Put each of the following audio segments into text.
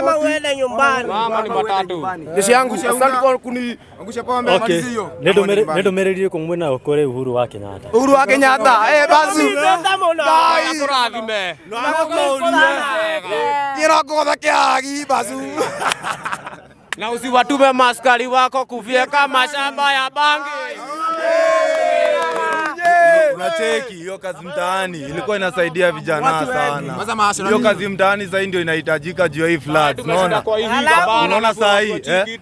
Mama uende nyumbani. Mama ni matatu. Jeshi yangu asante kwa kuni Angusha pombe Okay. malizi hiyo. Nĩ ndũmĩrĩri ĩrĩkũ mwĩ nayo kũrĩ Uhuru wa Kenyatta? Uhuru wa Kenyatta. Eh, basi. Ngai. Tũrathime. Nyira ngotha kĩagi basu. Na usiwatume maskari wako kufyeka mashamba ya bangi. Unacheki hiyo kazi mtaani ilikuwa inasaidia vijana sana. Hiyo kazi mtaani sahii ndio inahitajika juu ya hii floods, unaona? Unaona saa hii eh?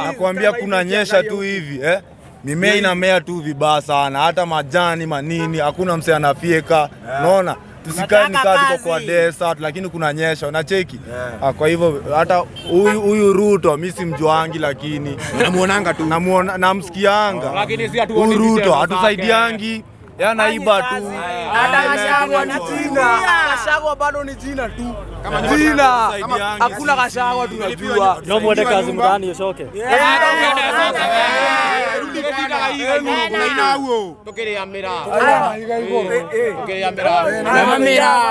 Nakwambia kuna nyesha tu hivi eh? Mimea inamea tu vibaya sana, hata majani manini, hakuna mse anafyeka, unaona? Tusikae ni kaa tuko kwa desert, lakini kuna nyesha, unacheki? Ah, kwa hivyo hata huyu huyu Ruto mi simjuangi, lakini Namuonanga tu. namuona namsikianga. Lakini si hatuoni Huyu Ruto vitendo hatusaidiangi, yeye anaiba tu. Hata Gachagua ni jina. Gachagua bado ni jina tu. Jina. Hakuna Gachagua tunajua. No mwende kazi mtaani ucoke.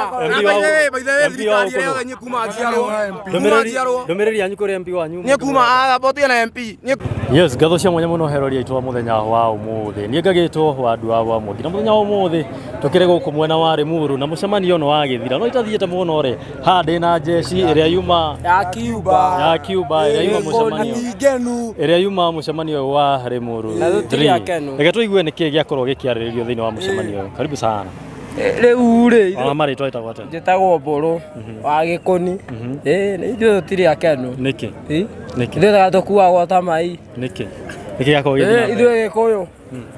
MP wa MP wa gũkũ. Nye kuma njiarwo. Kuma njiarwo. Ndũmĩrĩri yanyu kũrĩ MP wanyu. Nye kuma athapotia na MP. Nye Yes, ngatho cia mwanya mũno herori aitũ wa mũthenya wa ũmũthĩ. Niĩ ngagĩtwo Wandu wa wa Mwangi na mũthenya wa ũmũthĩ tũkĩrĩ gũkũ mwena wa Limuru na mũcemanio nĩ wagĩthira no itathiĩte mũno rĩ haha ndĩ na jeshi ĩrĩa yuma ya Cuba. ya Cuba ĩrĩa yuma mũcemanio Ngenu. ĩrĩa yuma mũcemanio wa Limuru. Na tũtirĩ akenu. Reke tũigue nĩkĩĩ gĩakorwo gĩkĩarĩrĩrio thĩinĩ wa mũcemanio ũyũ. Karibu sana. Rĩu rĩ Ona marĩtwa ĩtagwo atĩa? njĩtagwo Mbũrũ wa Gĩkũni. Ĩĩ nĩ ithuĩ tũtirĩ akenu. Nĩkĩ? Ĩ? Nĩkĩ? Ithuĩ ta tũkuagwo ta mai. Nĩkĩ? Nĩkĩ gĩakorwo gĩgĩthiĩ na mbere? Ithuĩ Gĩkũyũ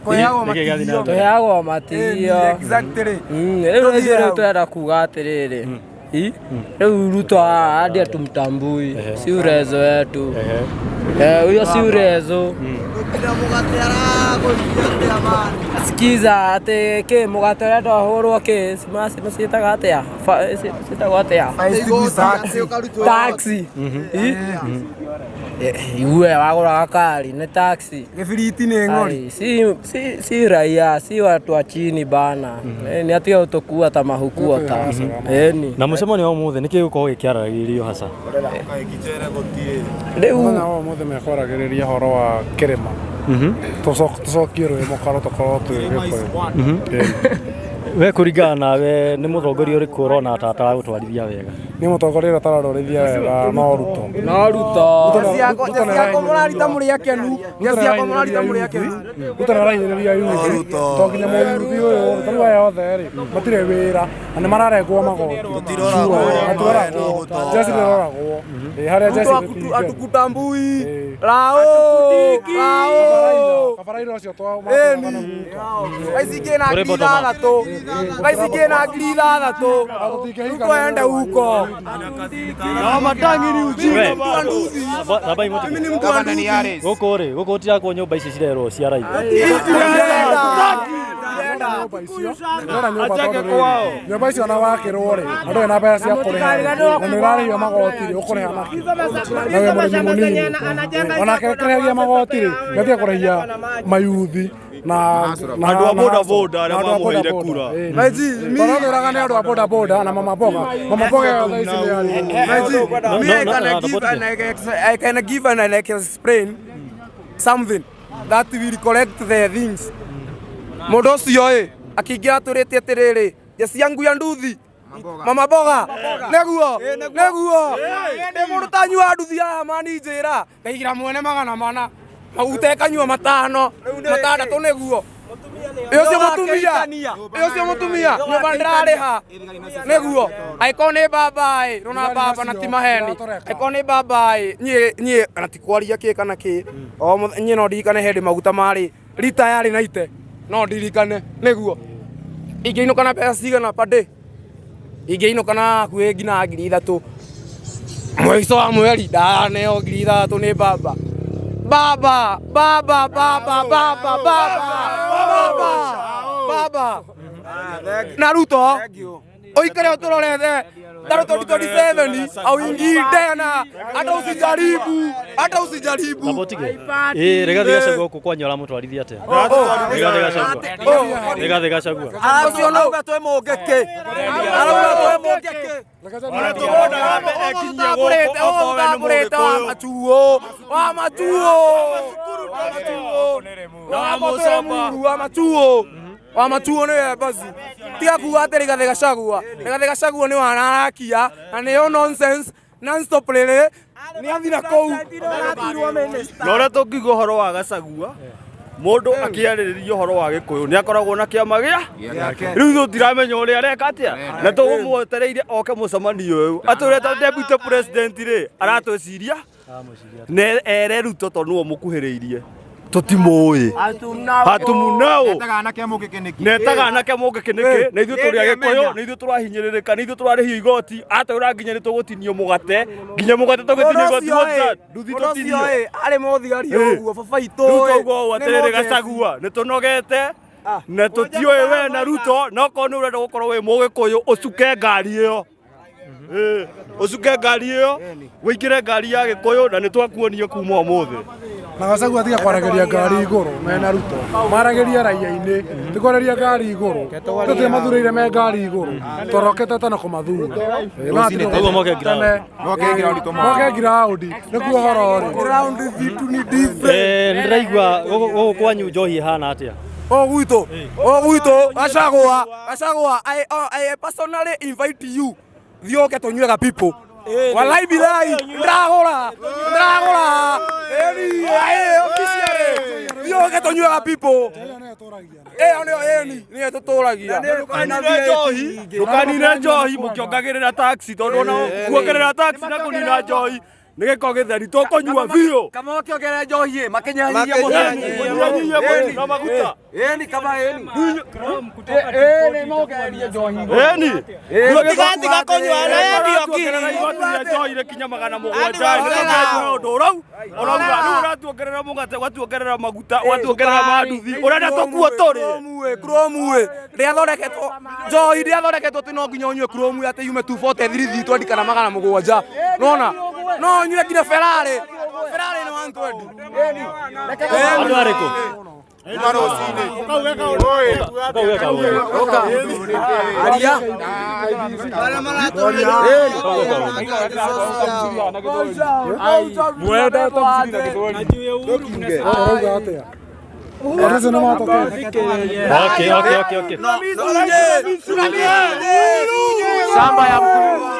Nĩkĩ gĩathiĩ na mbere? tũheagwo matigio. Exactly. Rĩu ithuĩ rĩu tũrenda kuga atĩrĩrĩ Ĩ? Rĩu Ruto hadi hatumtambui, si urezo wetu Ehe. Eh, huyo si urezo. Sikiza atĩ kĩ mũgate ũrenda ũhũrwo kĩ ciĩtagwo atĩa ciĩtagwo atĩa taxi. Ĩ? Igue wagũra gakari nĩ taxi. Gĩbiriti nĩ ng'ori. Ai, si raia, si watu wa chini bana. Ni atige gũtũkua ta mahukuota. Ĩni. Na mũcemanio wa ũmũthĩ nĩkĩ gĩgũkorwo gĩkĩaragĩrĩrio hasa? Rĩu Mũthenya wa ũmũthĩ mekwaragĩrĩria ũhoro wa kĩrĩma tũcokie rũĩ mũkaro tũkorwo twĩ Gĩkũyũ. Ĩĩ. We kũringana nawe nĩ mũtongoria ũrĩkũ ũrona ta ataragũtwarithia wega? Nĩ mũtongoria ũrĩa ũtararorithia wega no Ruto. no Ruto. Jeshi yakwa mũrarita mũrĩ akenu. Jeshi yakwa mũrarita mũrĩ akenu. Ruto nĩ arahinyĩrĩria yuthi to nginya mũyuthi ũyũ rĩ tarĩu aya othe rĩ matirĩ wĩra na nĩ mararengwo magoti matiroragwo jeci rĩroragwo. Ĩĩ, harĩa jeci rĩtingĩ Hatukutambui. Ĩĩ. Lao. Lao. Kabaraira ũcio Ĩni. Thaa ici ngĩna Kũrĩ ngiri bottom up. ithathatũ. Thaa ici ngĩna 6,000. Ruto ende huko. We, Raba imwe gũkũ rĩ gũkũ gũtirakwo nyũmba ici cirerwo cia raithi. Nyũmba icio ndĩrona nyũmba tondũ rĩrĩ, nyũmba icio ona wakĩrwo rĩ na ndũrĩ na mbeca cia kũrĩha rĩ, na nĩ ũrarĩhio magoti rĩ ũkũrĩha nakĩ na wĩ mũrĩmi mũnini onake kũrĩhagia magoti rĩ nĩatige kũrĩhia mayuthi na Andũ a boda boda arĩa na andũ a mamũheire boda kura. boda, ĩĩ. Tondũ twĩraga nĩ andũ a boda boda na mama mboga mama mboga ĩyo thaa ici nĩ arĩ Me, No, I no, can no, give no, and I can give and I can explain something that will correct the things. Mũndũ ũcio ĩ akĩingĩra atwĩrĩte atĩrĩrĩ jeci yangu ya nduthi mama mboga nĩguo nĩguo ndĩ mũndũ tanyua nduthi haha mani njĩra ngaigĩra mwene 400 maguta ĩkanyua matano matandatũ nĩguo ĩ ũcio mũtumia ĩ ũcio mũtumia nyũmba ndĩrarĩha nĩguo angĩkorwo nĩ baba ĩ rũna baba na ti maheni angĩkorwo nĩ baba ĩ niĩ niĩ na ti kwaria kĩ kana kĩ o niĩ no ndirikane hĩndĩ maguta marĩ rita yarĩ na ite no ndirikane nĩguo ingĩinũka na mbeca cigana per day ingĩinũka na hakuhĩ nginya 3,000 mũico wa mweri ndaneo 6,000 nĩ baba baba baba baba baba baba baba baba na Ruto ũikare ũtũrorete Taro 2027 auingii tena, hata usijaribu, hata usijaribu. Sapotige. Ĩ Rigathi Gachagua gũkũ kwanyu aramũtwarithia atĩa? Rigathi Gachagua. Rigathi Gachagua. Ũcio no auga twĩ mũngĩkĩ, arauga twĩ mũngĩkĩ. Ũtambũrĩte wa machuo, wa machuo, wa machuo, wa machuo, wa machuo nĩ embassy. Tiga kuga atĩ Rigathi Gachagua, Rigathi Gachagua nĩ wanarakia na nĩyo nonsense non stop rĩrĩ nĩ athira kũu. Na ũrĩa tũngiuga ũhoro wa Gachagua, mũndũ akĩarĩrĩria ũhoro wa Gĩkũyũ nĩ akoragwo na kĩama gĩa rĩu ithuĩ tũtiramenya ũrĩa areka atĩa, na tũmwetereire oke mũcemanio ũyũ atũre ta deputy president rĩ aratwĩciria na ere Ruto tondũ nĩwe mũkuhĩrĩirie, tũtimũĩ hatumunao netaga anake mũngĩkĩ nĩkĩ, na ithuĩ tũrĩ Agĩkũyũ, na ithuĩ tũrahinyĩrĩrĩka, na ithuĩ tũrarĩhio igoti, atwĩra nginya nĩ tũgũtinio mũgate, nginya mũgate tũgĩtinio igoti, what's that? Nduthi Mũndũ ũcio tũtinio ĩ arĩ mũthigari ũguo baba itũ rĩu ĩ, tauga ũũ nĩ atĩrĩrĩ mũjeshi. Gachagua nĩ tũnogete na tũtiũĩ we na Ruto, na okorwo nĩ ũrenda gũkorwo wĩ mũgĩkũyũ ũcuke ngari ĩyo. Ĩ, ũcuke ngari ĩyo wĩingĩre ngari ya Gĩkũyũ na nĩ twakuonia kuma ũmũthĩ. Na Gachagua tiga kwaragĩria ngari igũrũ mena Ruto, maragĩrie raia-inĩ, ti kwarĩria ngari igũrũ. Tũtirĩ mathurĩire me ngari igũrũ, tũrokete tene kũmathura. Koguo moke ground. Moke ground nĩkuo ũhoro ũrĩ. Ground vitu ni different. Nĩ ndĩraigua gũkũ kwanyu njohi ĩhana atĩa? O gwitũ, o gwitũ Gachagua, Gachagua, I personally invite you. Thiĩ ũke tũnyue ga people. Walai bilai, ndagũra, ndagũra. Eni, ae, officially. Thiĩ ũke tũnyue ga people. Ĩyo nĩyo ĩni, nĩyo tũtũragia. Ndũkanine njohi mũkĩongagĩrĩra taxi, tondũ ona kuongerera taxi na kũnina njohi nĩ gĩko gĩtheri, tũkũnyua biũ. Kama wakiongerera njohi makinyanyia Makinyanyia mũtu na maguta. Ĩni kama ĩni. Ĩni mongererie njohi. Ĩni. Tiga kũnyua na yendio ngiri. Igoti rĩa njohi rĩkinya 700 nĩ ũndũ ũrau ũrauga rĩu ũratuongerera mũgate, ũgatuongerera maguta, ũgatuongerera manduthi, ũrenda tũkuo tũrĩ Kromu ndĩathondeketwo njohi ndĩathondeketwo atĩ no nginya ũnyue Kromu atĩ yume 240 320 kana 700, nona no ũnyue nginya Ferrari, Ferrari nĩ 120. Andũ arĩkũ? Ũkauge kaũndũ. Aria. Ũrauga atĩa? Andũ acio nĩ matokete. Okay. Shamba ya mkulima.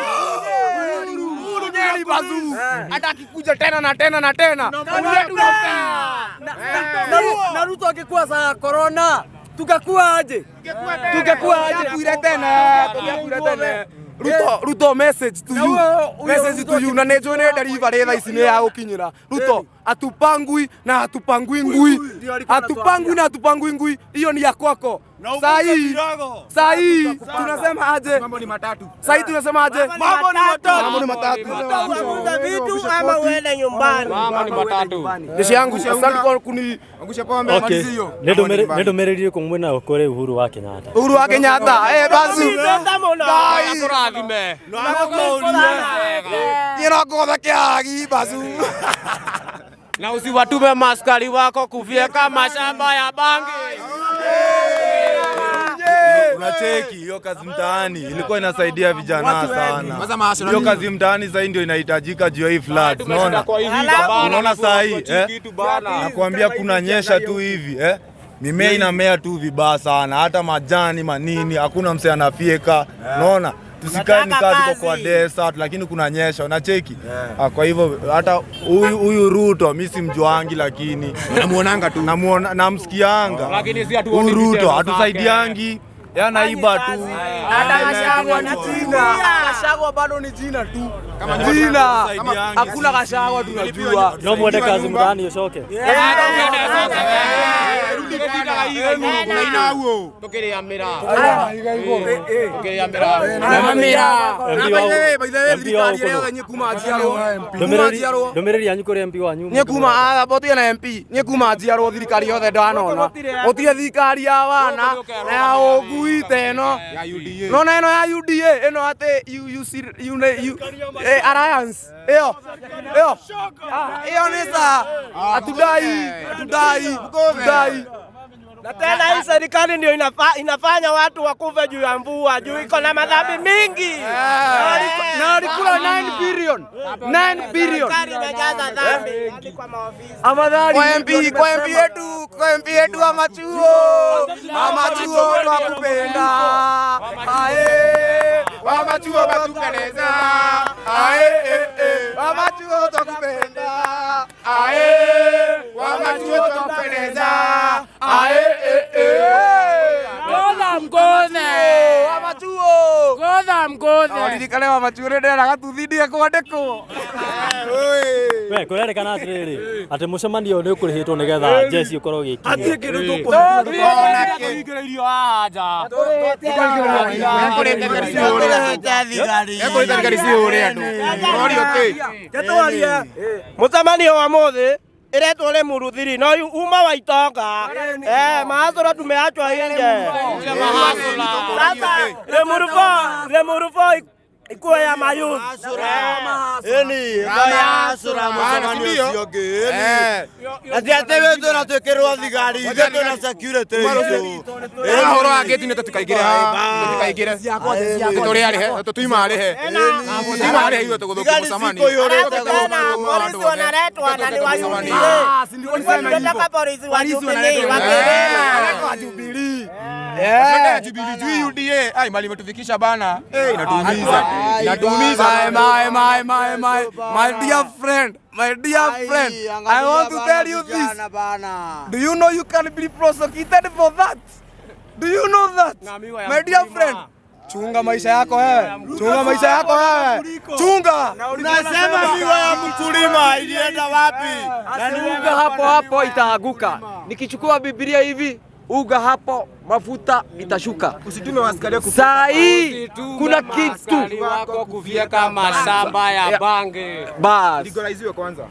Nyeri bazu. Hata akikuja tena na tena na tena. Na Ruto akikuwa saa corona tukakuwa aje? Tungekuwa aje? Tungekuire tene, tungekuire tene. Ruto, Ruto message to you. Message to you na nĩ njũĩ nĩ delivery thaa ici nĩ ya gũkinyĩra. Ruto, hatupangwi na hatupangwi ngui. Hatupangwi na hatupangwi ngui. Hiyo ni ya kwako. Saa hii, saa hii tunasema aje? Mambo ni matatu. Saa hii tunasema aje? Mambo ni matatu. Mambo ni matatu. Utafuta vitu ama uende nyumbani. Mambo ni matatu. Jeshi yangu, asante kwa kuni Angusha pombe, Okay. malizi hiyo. Nĩ ndũmĩrĩri ĩrĩkũ mwĩnayo kũrĩ Uhuru wa Kenyatta? Uhuru wa Kenyatta. Eh, bazu. Bye. Tũrathime. Niĩ no ngũgũtha kĩhagi bazu. Na usiwatume maskari wako kufyeka mashamba ya bangi. Unacheki hiyo kazi mtaani ilikuwa inasaidia vijana sana. Hiyo kazi mtaani sahii ndio inahitajika juu ya hii floods. Unaona? Unaona saa hii eh? Nakwambia kunanyesha tu hivi eh? Mimea inamea tu vibaya sana, hata majani manini, hakuna mse anafyeka. Unaona? Tusikae ni kaa tuko kwa desert, lakini kunanyesha, unacheki. Ah, kwa hivyo hata huyu huyu Ruto mi simjuangi, lakini Namuonanga tu. namuona, namsikianga. Lakini si hatuoni Huyu Ruto vitendo zake. hatusaidiangi, yeye anaiba tu. Hata Gachagua ni jina. Gachagua bado ni jina tu. Jina. Hakuna Gachagua tunajua. No mwende kazi mtaani ucoke. Iga igũrũ. MP wa MP wa Thirikari gũkũ ĩrĩa nyĩ kuma njiarwo. Kuma Ndũmĩrĩri njiarwo. ndũmĩrĩri yanyu kũrĩ MP wanyu. Niĩ kuma botia na MP, niĩ kuma njiarwo thirikari yothe ndanona. Gũtirĩ thirikari ya wana na ya ũngui. ngui ta ĩno nona ĩno ya UDA ĩno atĩ you, you, see, you, you, eh, alliance ĩyo ĩyo Ah, ĩyo nĩ sa atudai atudai tudai. Na tena hii serikali ndio inafanya watu wakufe juu ya mvua, juu iko na madhambi mingi. Na walikula 9 billion. 9 billion. Serikali imejaza dhambi hadi kwa maofisi. Afadhali Kwa MP, kwa MP yetu, kwa MP yetu amachuo, amachuo twakupenda. Ae, Wamachuo batupendeza. Ae, eh, eh. amachuo twakupenda. Ae, wamachuo twakupendeza. Ae, eh, eh. Godha mgothe. Amachuo. Godha mgothe. Ririkane wamachuo nĩ nderaga tuthindie kwandĩkwo. We kũrerĩkana atĩrĩrĩ atĩ mũcemanio ũyũ nĩ ũkũrĩhĩtwo nĩgetha jeci ũkorwo ũgĩkinyio. Tũingĩrĩirio haha nja. Ekũrĩte thigari ciũre andũ. Ũrorio kĩ? Tũtwarie mũcemanio wa mũthĩ iretwo Limuru thiri no uma wa itonga eh mahasura tumeachwa nje. Sasa Limuru 4 Limuru 4 ikuwe ya mayouth. Eni, Bana, si ndio? Eh. Ati ate wetu na twikirwo thigari, ithuĩ twĩna security itũ. Ĩra ũhoro wa gate nĩ tũtikaingĩre haha, tũtikaingĩre. Tũrĩ arĩhe, tũtiuma arĩhe. Tũtiuma arĩhe ithuĩ tũgũthũkia Thigari mũcemanio. cikũiyũrĩte Tena polisi wanaletwa na ni wa UDA. Tunataka polisi wa Jubilee wakirema. Jubilee. Tunataka Jubilee juu UDA. Ai, mali imetufikisha bana. Eh, inatuumiza. Inatuumiza. My, my, my, my, my dear friend, my dear friend, I want to tell you this. Do you know you can be prosecuted for that? Do you know that? My dear friend, chunga maisha yako wewe. Chunga maisha yako wewe. Chunga. Unasema miwa ya mkulima ilienda wapi? Na ni unga hapo hapo itaanguka. Nikichukua Biblia hivi uga hapo mafuta itashuka. Usitume askari wako. Saa hii kuna kitu wako kuvyeka mashamba ya bangi. bas. Legaliziwe kwanza.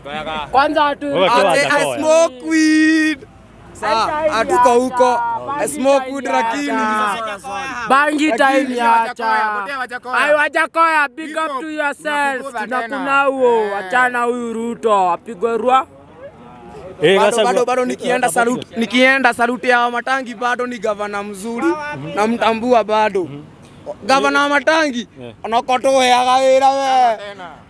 Kwanza tu Wewe kwa Ate, I Wajakoya. smoke weed. Saa, hatuko huko. I smoke weed lakini bangi time yacha. Wajakoya. Ai Wajakoya, big up to yourself. Tunakuna huo, achana huyu Ruto apigwe rwa. Eh, bado, Gachagua. bado, bado nikienda salute, nikienda salute ya Matangi bado ni gavana mzuri namtambua bado gavana wa Matangi Yeah. onokotuheaga wĩra we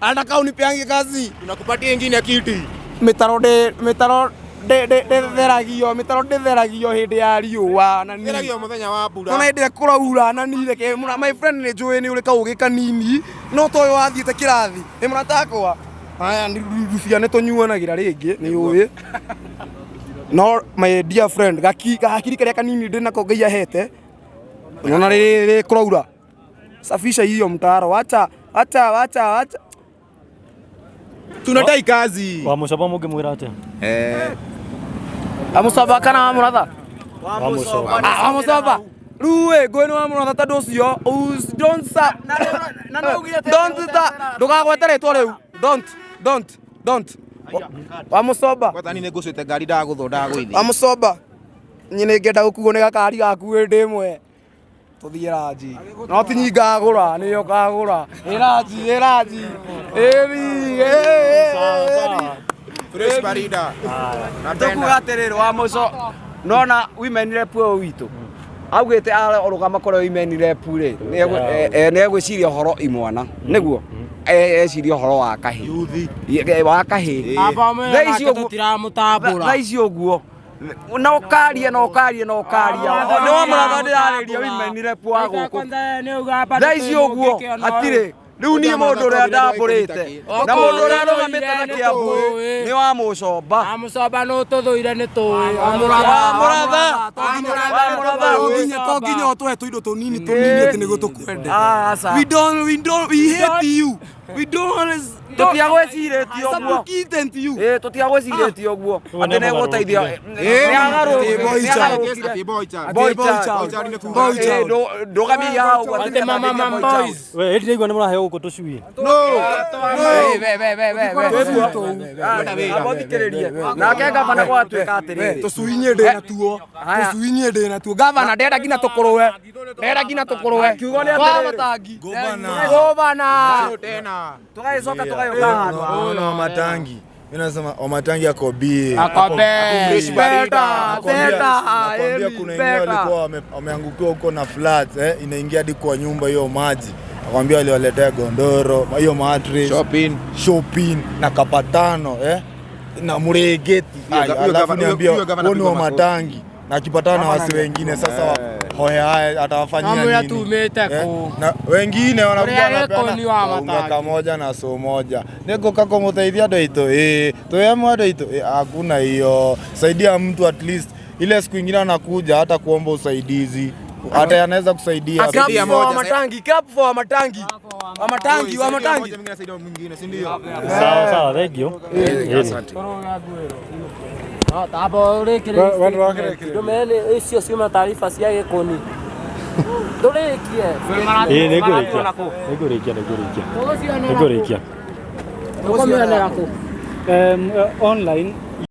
anataka unipeange kazi Tunakupatia ingine kiti. mĩtaro ndĩ mĩtaro ndĩtheragio mĩtaro ndĩtheragio hĩndĩ ya riũa na nini Theragio muthenya wa mbura. nona hĩndĩ ĩrĩa kũraura na nini reke my friend nĩ njũĩ nĩ ũrĩ kaũgĩ kanini no to ũyũ wathiĩte kĩrathi nĩ mũratakwa aya nĩ rubia nĩ tũnyuanagĩra rĩngĩ nĩ ũĩ no my dear friend gaki gakiri karĩa kanini ndĩ nako Ngai ahete nona rĩrĩ kũraura safisha hiyo mtaro wacha wacha wacha wacha Tunadai kazi. Wa Mũcoba mũngĩmwĩra atĩa? Eh. Amucoba kana wa Mũratha? Wa Mũcoba. Ah, wa Mũcoba rĩu ĩ ngũĩ nĩ wa Mũratha tondũ ũcio don't sa don't ta ndũgagwete rĩtwa rĩu don't don't don't wa Mũcoba Kwanza nini ngũcĩte ngari ndagũthwo ndagũithi. wa Mũcoba niĩ nĩ ngenda gũkuo nĩ gakari gaku hĩndĩ ĩmwe tũthiĩ ranji no ti nyi ngagũra nĩyo ngagũra ĩ ranji ĩ ranji ĩri ĩ Fresh barida. Tukuga atiriri wa muco nona women rep ũyũ witũ augĩte arũgama kũrĩ women rep rĩ nĩ egwĩciria ũhoro imwana nĩguo eciria ũhoro wa kahĩ wa kahĩ Thaa ici ũguo- Tũtiramũtambũra. thaa ici ũguo na ũkaria na ũkaria na ũkaria nĩ wa mũratha ndĩrarĩria women rep wa gũkũ thaa ici ũguo hatirĩ rĩu niĩ mũndũ ũrĩa ndambũrĩte na mũndũ ũrĩa arũgamĩte na Kĩambu nĩ wa Mũcomba. Wa Mũcomba nĩ ũtũthũire nĩ tũĩ. Wa Mũratha. Wa Mũratha. To nginya ũtũhe tũindo tũnini tũnini atĩ nĩguo tũkwende. Aca. We don't we hate you. We don't want Tũtiagwĩcirĩtie ũguo. Supported you. Ĩ tũtiagwĩcirĩtie ũguo Ũguo atĩ nĩ nĩ egũteithia. Ĩ, Nĩ agarũrũkire. Boy Nĩ child. agarũrũkire. Ati boy child. Boy Boy child. child. Boy child nĩ kuga. Boy Ĩ, child. ndũgamie haha ũguo atĩ Ati mama nĩ boy child. boys. We ĩndĩ ndaigua nĩ mũraheo gũkũ tũcui. No. We, we, we, we, we. Naguo Amothikĩrĩrie. Nake gavana gwatuĩka atĩrĩrĩ. Tũcui niĩ ndĩ natuo. Tũcui niĩ ndĩ natuo. Gavana ndenda nginya tũkũrũe. Ndenda nginya tũkũrũe. Kiugo nĩ Kwa atĩrĩrĩ. matangi. Governor. Governor. Tũgagĩcoka tũgagĩũka handũ haha. Unaona Wamatangi, mimi nasema Wamatangi ako bie. Beta, beta, Nakwambia Eli, kuna wengine beta. walikuwa wameangukiwa huko na floods, eh, inaingia hadi kwa nyumba hiyo maji. Nakwambia waliwaletea gondoro, hiyo mattress, Shopping. shopping na kapatano eh, na mregeti. Huyo Ai, huyo Alafu niambia huyo gavana huo ni apigwa makofi. Wamatangi na akipatana na wasi wengine sasa hohe haya atawafanyia Amwĩra nini? tumĩte Eh, kũ? na wengine wanakuja Ũrĩa wanapeana gĩkũni wa kaunga Matangi. kamoja na so moja niko kako muteithia andũ aitũ ĩĩ twĩamwe andũ aitũ ĩĩ hakuna hiyo saidia mtu at least ile siku ingine anakuja hata kuomba usaidizi hata anaweza kusaidia A clap Saidia for moja, Wamatangi, clap for Wamatangi. Wamatangi, Wamatangi. Mwingine asaidia mwingine, si ndio? Sawa sawa, thank you. Asante. Ndũmene icio ciuma taariba cia gĩkũni ndũrĩkie. Ĩĩ nĩngũrĩkia. Nĩngũrĩkia, nĩngũrĩkia. Nĩngũrĩkia. Tũkũmĩonera kũ? Online